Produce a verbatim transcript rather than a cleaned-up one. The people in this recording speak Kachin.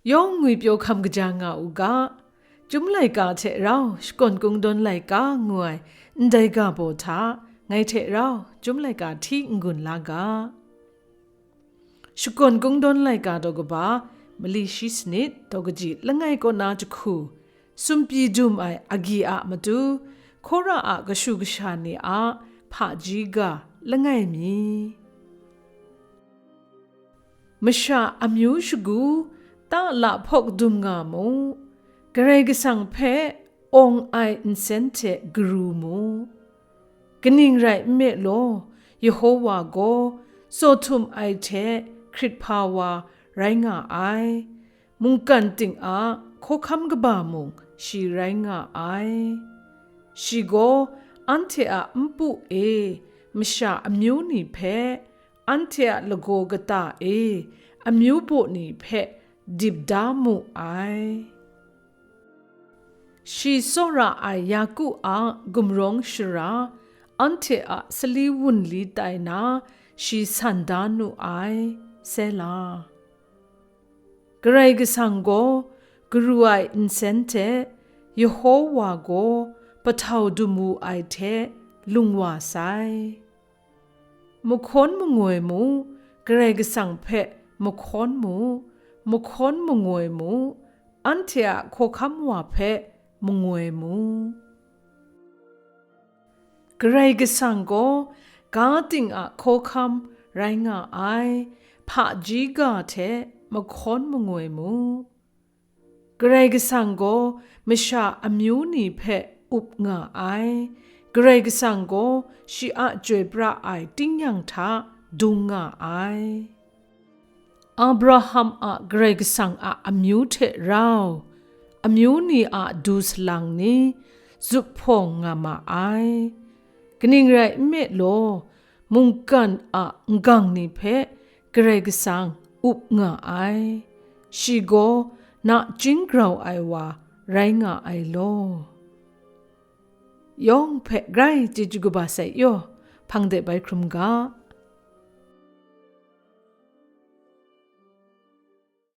Yawng ngwipyaw hkam kaja nga u ga, Chyum laika hte rau Shakawn Kungdawn laika ngu ai ndai ga baw hta, ngai hte rau Chyum laika hti n-gun la ga. Shakawn Kungdawn laika daw kaba, mali shi sanit, daw kaji langai kaw na jahku, sumpyi dum ai agyi a matu, Kora a kashu kasha ni a hpaji ga langai mi. Masha amyu shagu, ta lahpawk dum nga mu, Karai Kasang hpe awng ai nsen hte garu mu. Kaning rai nme law, Yehowa gaw tsaw htum ai hte hkrit hpa wa rai nga ai, mungkan ting a hkawhkam kaba mung shi rai nga ai. Shi gaw anhte a npu e masha amyu ni hpe, anhte a lagaw kata e amyu baw ni hpe dip da mu ai. Shi tsawra ai Yaku a gumrawng shara, anhte a sali wunli tai na, shi san da nu ai. Sela. Karai Kasang gaw garu ai nsen hte, Yehowa gaw pahtau dum wu ai hte lung wa sai. Mahkawn mangoi mu, Karai Kasang hpe mahkawn mu, mahkawn mangoi mu, anhte a hkawhkam wa hpe mangoi mu. Karai Kasang gaw ga ting a hkawhkam rai nga ai, hpaji ga hte mahkawn mangoi mu. Karai Kasang gaw masha amyu ni hpe up nga ai, Karai Kasang gaw shi a chyoi pra ai tingnyang hta dung nga ai. Abraham a Karai Kasang a amyu hte rau, amyu ni a du salang ni zup hpawng nga ma ai. Kaning rai nme law, mungkan a n-gang ni hpe Karai Kasang up nga ai, shi gaw nachying grau ai wa rai nga ai law. Yawng hpe grai chyeju kaba sai yaw, hpang de bai hkrum ga.